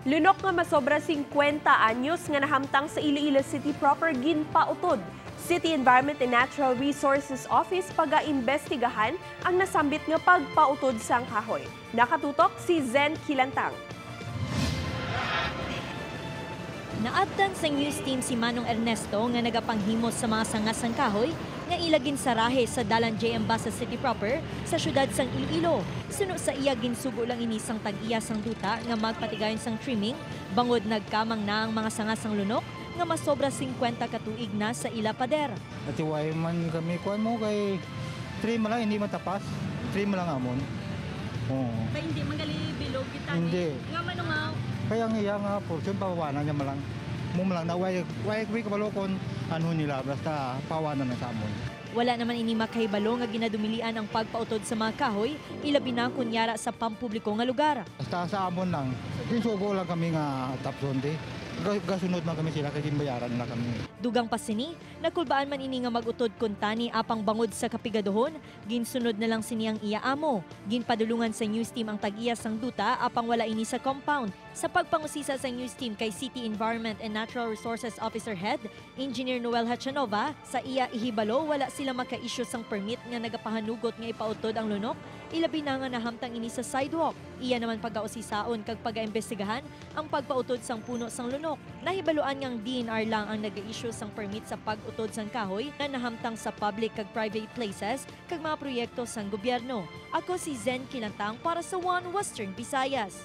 Lunok nga masobra 50 anyos nga nahamtang sa Iloilo City proper ginpautod. City Environment and Natural Resources Office pag-aimbestigahan ang nasambit nga pagpautod sang kahoy. Nakatutok si Zen Kilantang. Naabtan sa news team si Manong Ernesto nga nagapanghimos sa mga sanga sang kahoy nga ilagin sarahe sa dalan JM Basa City proper sa syudad sang Iloilo. Suno sa iya, ginsugo lang ini sang tag-iya sang duta nga magpatigayon sang trimming bangod nagkamang na ang mga sanga sang lunok nga masobra 50 ka tuig na sa ila pader. Atiway man kami kuan mo kay trim lang, hindi matapas. Trim lang amon. Oo. Kay hindi mangali bilog kita. Hindi. Nga manungaw. Kaya ang iya nga portion pawanan niya malang. Mo malang na way way way kabalokon ano nila basta pawanan na sa amon. Wala naman ini makahibalo nga ginadumilian ang pagpautod sa mga kahoy, ilabi na kunyara sa pampubliko nga lugar. Basta sa amon lang. Ginsugo lang kami nga tapson di. Gasunod man kami sila kay ginbayaran na kami. Dugang pa sini, nakulbaan man ini nga magutod kuntani apang bangod sa kapigadohon, ginsunod na lang sini ang iya amo. Ginpadulungan sa news team ang tag-iya sang duta apang wala ini sa compound. Sa pagpangusisa sa news team kay City Environment and Natural Resources Officer Head, Engineer Noel Hachanova, sa iya ihibalo wala sila maka-issue sang permit nga nagapahanugot nga ipautod ang lunok, ilabi na nga nahamtang ini sa sidewalk. Iya naman pagausisaon kag pagaimbestigahan ang pagpautod sang puno sang lunok. Nahibaluan ngang DENR lang ang nag-issue sang permit sa pag-utod sang kahoy na nahamtang sa public kag private places kag mga proyekto sang gobyerno. Ako si Zen Kilantang para sa One Western Visayas.